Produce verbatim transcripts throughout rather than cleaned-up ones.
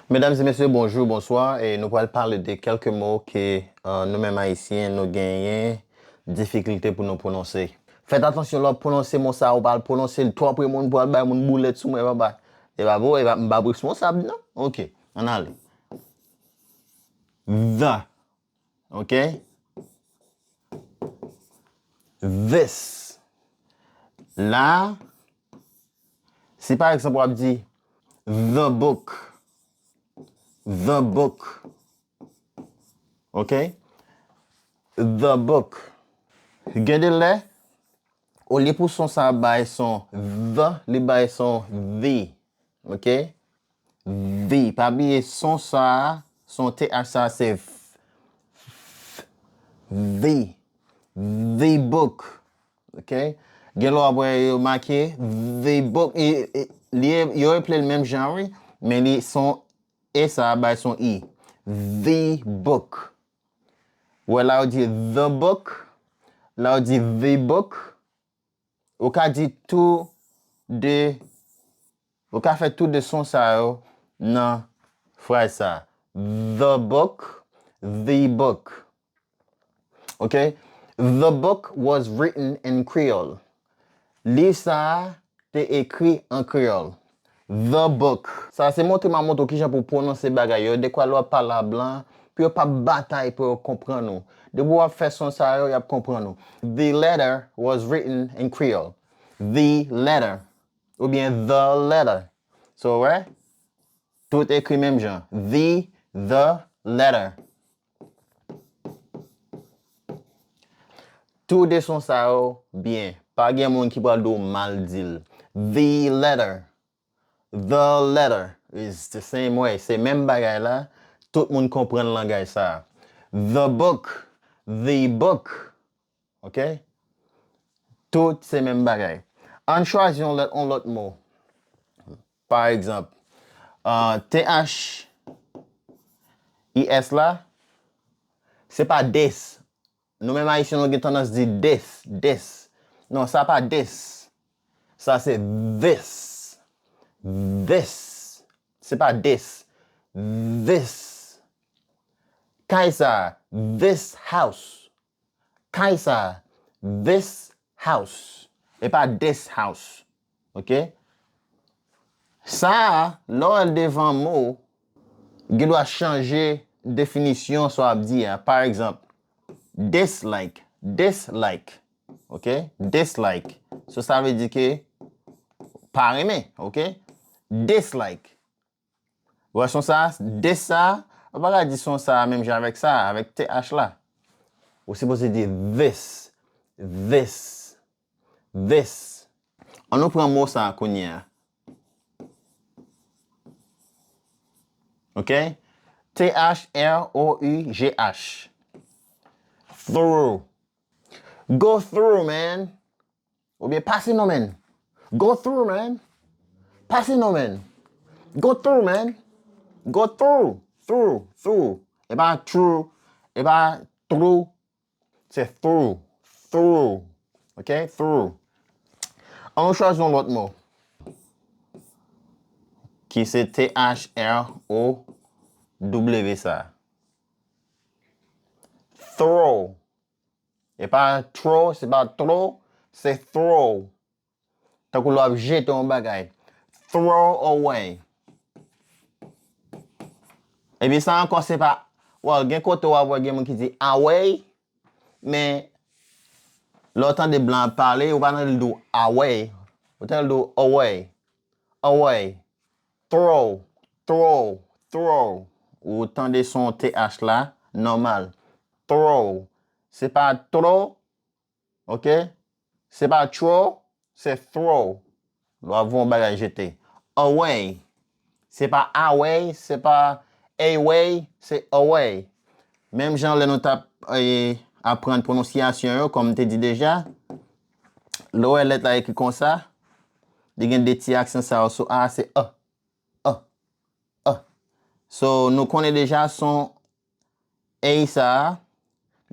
Medam e mesye, bonjou, bonswa, e nou pral pale de kèlke mo ke, euh, nou menm Ayisyen, nou genyen difikilte pou nou pwononse. Fèt atansyon lè w ap pwononse mo sa, ou pa al pwononse l twò pre moun pou al bay moun boulèt sou mwen, papa. E pa bon, e pa, m pa responsab, non. Ok, ann ale. The. Ok? This. La, si pa egzanp w ap di the book, the book, ok? The book. Gen de lè, olye pou son sa bay son the, li bay son the, ok? The. Pa bliye son sa, son T H sa se th, th, the, the book. Ok? Gen lè w ap wè yo make the book. E, e, li, yo eple l menm jan, wi. Men li son E sa bay son I. The book. Wè la yo di the book. La yo di the book. Ou ka di tou de, ou ka fè tou de son sa yo nan fraz sa. The book, the book. Ok? The book was written in Creole. Liv sa a te ekri an kreyòl. The book. Sa se montre m ap montre w kijan pou w pwononse bagay yo. Dekwa lè w ap pale a blan, pou yo p ap batay pou yo konprann ou. Depi w ap fè son sa yo, y ap konprann ou. The letter was written in Creole. The letter. Oubyen the letter. So, wè? Tout ekri menm jan. The, the letter. Tou de son sa yo byen. Pa gen moun ki pral di w mal di l. The letter. The letter is the same way. Se menm bagay la. Tout moun konprann langaj sa a. The book. The book. Ok? Tout se menm bagay. Ann chwazi yon lòt, yon lòt mo. Pa egzanp, euh, T H I S la, se pa this. Nou menm Ayisyen, nou gen tandans di this, this. Non, sa pa this. Sa se this. This. Se pa this. This. Kay sa, this house. Kay sa, this house. E pa this house. Ok? Sa a, lè w wè l devan mo, gen dwa chanje definisyon sa w ap di a. Pa egzanp, dislike, dislike. Ok? Dislike. So, sa vle di ke pa renmen, ok? Dislike. Wè son sa, this sa, ou pa ka di son sa menm jan avèk sa, avèk T H la. Ou sipoze di this, this, this. Ann nou pran mo sa kounye a. Ok? T H R O U G H. Through. Go through, man. Oubyen pase non, man. Go through, man. Pase non, man. Go through, man. Go through. Through. Through. E pa true. E pa true. Se through. Through. Ok? Through. Ann nou chwazi yon lòt mo. Ki se T H R O W sa. Throw. E pa throw, se pa throw, se throw. Tankou lè w ap jete yon bagay. Throw away. Epi sa ankò, se pa, well, gen kote w ap wè gen moun ki di away, men lè w tande blan ap pale, ou pa tande l di w away. Ou tande l di w away. Away. Throw, throw, throw. Ou tande son T H la, nòmal. Throw. Se pa throw, ok? Se pa throw, se throw. Lè w ap voye yon bagay jete. Away. Se pa away, se pa away, se away. Menm jan lè nou t ap, eh, aprann pwononsyasyon yo, kòm m te di deja, lè w wè lèt la ekri konsa, li gen de ti aksan sa yo sou a, se a, a, a. So, nou konnen deja son A sa a,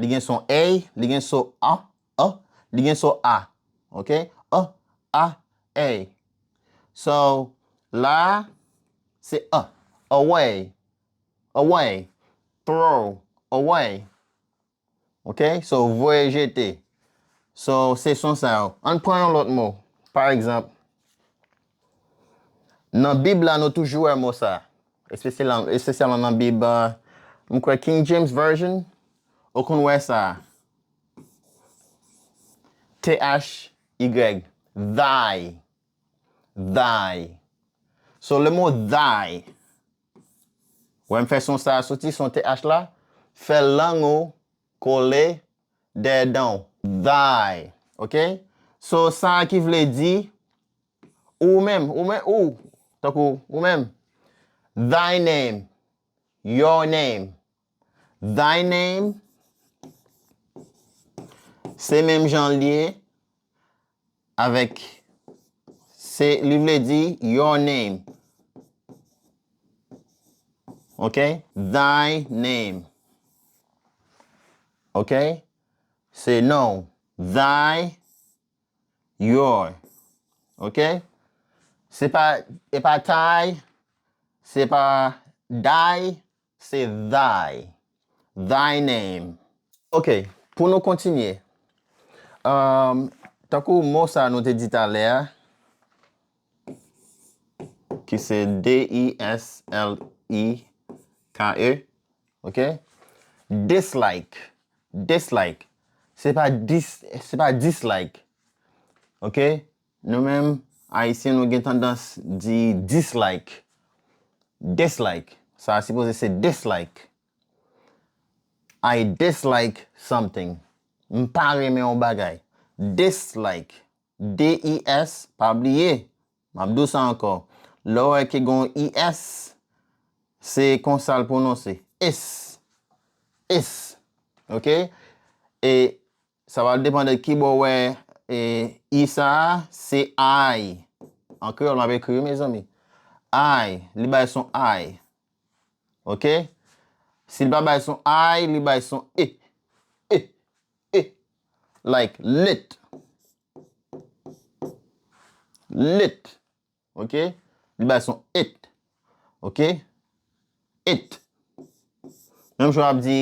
li gen son A, li gen son a, a, li gen son a. Ok? A, a, a. So, la a, se a. away, away, throw, away. Ok? So, voye, jete. So, se son sa yo. Ann pran yon lòt mo. Pa egzanp, nan Bib la, nou toujou wè mo sa. Espesyalman, espesyalman nan Bib, uh, m kwè King James Version, ou konn wè sa. T H Y. Thy. Thy. So, le mo thy, wè m fè son sa a soti, son T H la, fè lang ou kole dèyè dan w. Thy. Ok? So, sa a ki vle di, ou menm, ou menm, ou, tankou, ou menm. Thy name, your name. Thy name, se menm jan l ye avèk, se, li vle di your name. Ok? Thy name. Ok? Se non. Thy, your. Ok? Se pa, e pa thy, se pa thy, se thy. Thy name. Ok, pou nou kontinye. Um, tankou mo sa nou te di talè a, ki se D E S L E K E, ok? Dislike, dislike. Se pa dis, se pa dislike. Ok? Nou menm, Ayisyen, nou gen tandans di dislike. Dislike. Sa a sipoze se dislike. I dislike something. M pa renmen yon bagay. Dislike. D E S, pa bliye. M ap di w sa ankò. Lè w wè ke gen yon E S, se konsa l pwononse. Es. Es. Ok? E sa va depann de ki bò w wè, e, I sa a, se I. An kreyòl, m ap ekri, wi, mezanmi. I, li bay son I. Ok? Si l pa bay son I, li bay son E. E. E. Like, lit. Lit. Ok? Li bay son it. Ok? It. Menm jan w ap di,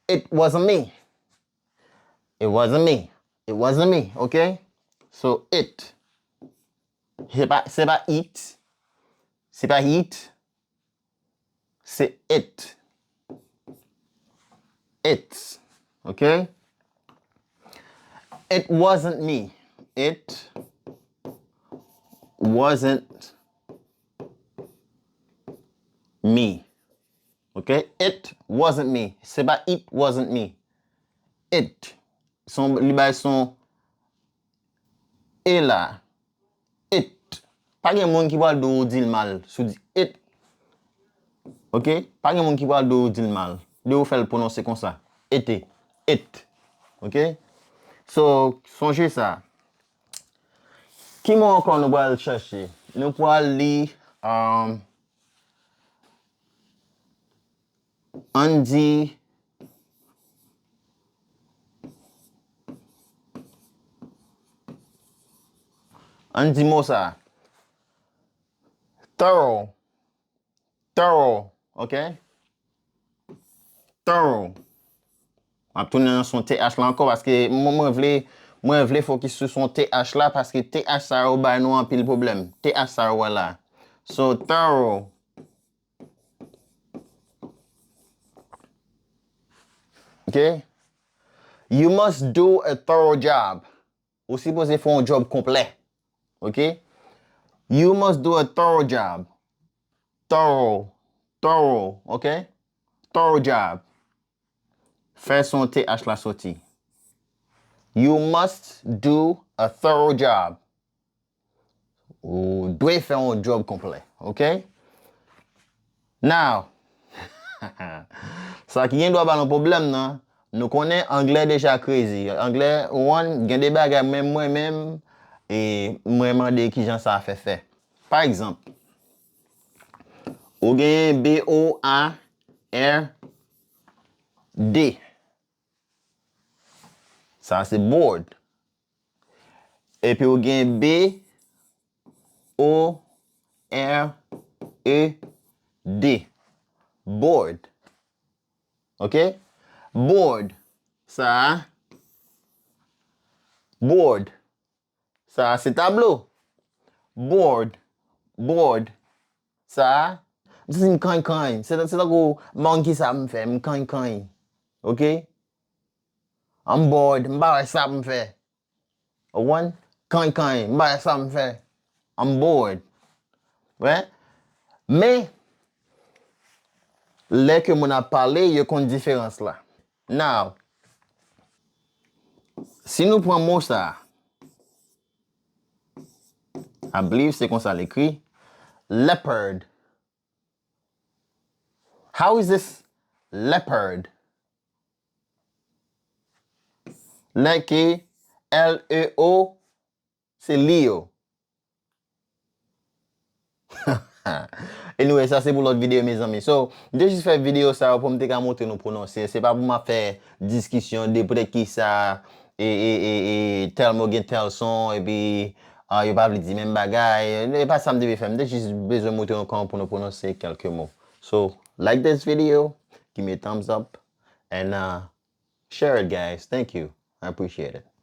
it wasn't me. It wasn't me. It wasn't me. Ok? So, it. Se pa, se pa it. Se pa it. Se it. It. Ok? It wasn't me. It wasn't me. Ok? It wasn't me. Se pa it wasn't me. It. Son, li bay son e la. It. Pa gen moun ki pral di w di l mal si w di it. Ok? Pa gen moun ki pral di w di l mal. Di w fè l pwononse konsa. Ete. It. Ok? So, sonje sa. Ki mo ankò nou pral chache? Nou pral li, um, ann di, ann di mo sa. Thorough. Thorough, ok? Thorough. M ap tounen nan son T H la ankò paske mwen, mwen vle, mwen vle fokis sou son T H la paske T H sa yo bay nou anpil pwoblèm. T H sa yo wè la. So, thorough. Ok? You must do a thorough job. Ou sipoze fè yon job konplè. Ok? You must do a thorough job. Thorough. Thorough. Ok? Thorough job. Fè son T H la soti. You must do a thorough job. Ou dwe fè yon job konplè. Ok? Now, sa ki gen dwa ba nou pwoblèm nan, nou konnen anglè deja crazy. Anglè, ou konn, gen de bagay menm mwen menm, e mwen mande kijan sa fè fè. Pa egzanp, ou genyen B O A R D. Sa se bored. Epi ou gen B O R E D. Board. Ok? Board. Sa a. Board. Sa a se tablo. Board. Board. Sa a. M santi m kanykany. Se se tankou m pa konn kisa m fè. M kanykany. Ok? I'm bored. M pa wè sa pou m fè. Ou konprann? Kanykany. M pa wè sa pou m fè. I'm bored. Right? Men, lè ke moun ap pale, yo konn diferans la. Now, si nou pran mo sa, I believe se konsa l ekri, leopard. How is this leopard? Lè ke L E O, se Leo. Anyway, sa se pou lòt videyo, mezanmi. So, m te jis fè videyo sa yo pou m te ka montre nou pwononse. Se pa pou m ap fè diskisyon de poutèt kisa e, e, e, e tèl mo gen tèl son, epi ah, yo pa vle di menm bagay. E pa sa m te vle fè. M te jis bezwen montre nou kòman pou nou pwononse kèlke mo. So, like this video, give me a thumbs up, and uh, share it, guys. Thank you. I appreciate it.